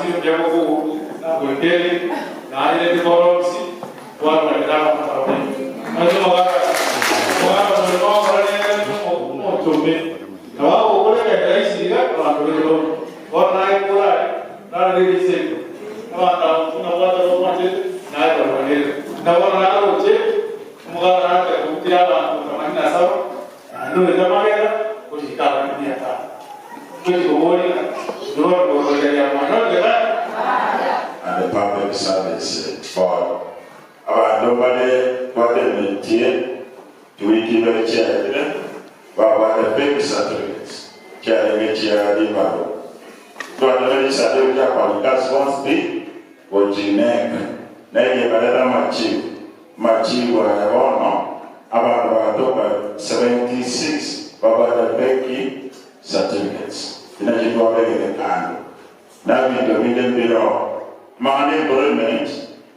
Mbuya gokogoikeri, naye ndikoroosi, twarorera abanto barabwo. Nonye omogaka, omogaka omoremo ogokora nere omochombe, nabo agokora egento rahisi iga, abanto bairore. Bono naye korare, narore eriso erio, abanto aba buna bwate bamwanchete, naye barwanere. Buna bono naroche, omogaka nateba kogutira abanto themanini na saba, naende oete amagega, gochika abande mia tano. Tochi koboria ng'a inwe bono mogotoireria mwanyorire gaki? And the Public Service Board. Abanto mbare twatenetie chiwiki ibere chiaetire babwate fake certificates chiarenge chia ribaru. Twatemire chicertificate chia kwarika bonsi pi gochi NEC. NEC ekareta amachibu. Amachibu aya bono abanto bagatoka 76 babwate fake certificates. Inaki twabegete kando. Nabinto binde mbiroo. Amang'ana employment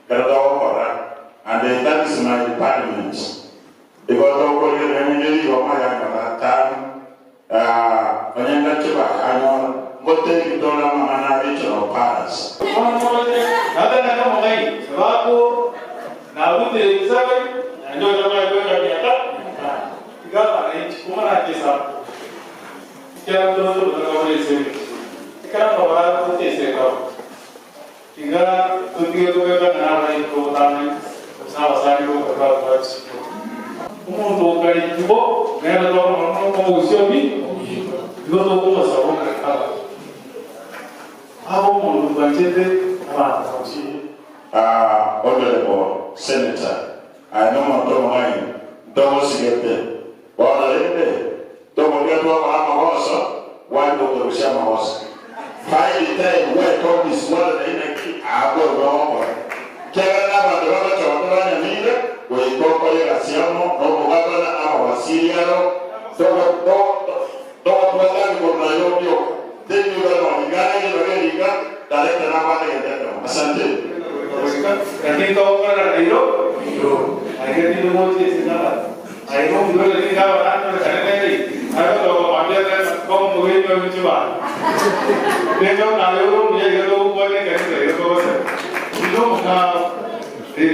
ekero togokora and that is my department igo tokorigereria ng'a onye rigoma yanyora atano onye ngaki bayanyora ngotebi tore amang'ana a regional powers. Bono moroche, natenene omong'aini, ebako nabutire ebisabe, naende ocha goika miaka etano. Tiga abananchi komorake esabu. Ekero toroche obotaka bore ase emechie, ekero amabara agocha ase ekabu, tiga totige kobekana nabaito botambe gose abasani boka toratware chisiko. Omonto okare igo nere tokomorora omogusii obi ominto, igo tokomosaba okare abe omonto bwanchete abanto bonsi. Honourable Senator, aye nomonto omong'aini, ntogosigete. Bono rende, togoria twakora amagoso, gwari gotorusia amagoso. Find time gwekobisi gwarora inaki abwo ogokora. Ekiagera nabanto bagochorwa banyamira, goika okore egasi amo nomogabana amawasiri aro, togotwatani korwa Nairobi oka. Teri nigo nonya ing'ana ribaga eri iga, director nabwate egento ekemo. Asante. Lakini togokorera Nairobi, aiga tindi gochia ase Sabbath. Aye nomorwere nigo abaranyorekane nere aye gotoka mambia tena omogenyi oye chibando. Rende onaye ore omuya iga togokwana ekanisa iga togoseka. Inche omokao eh.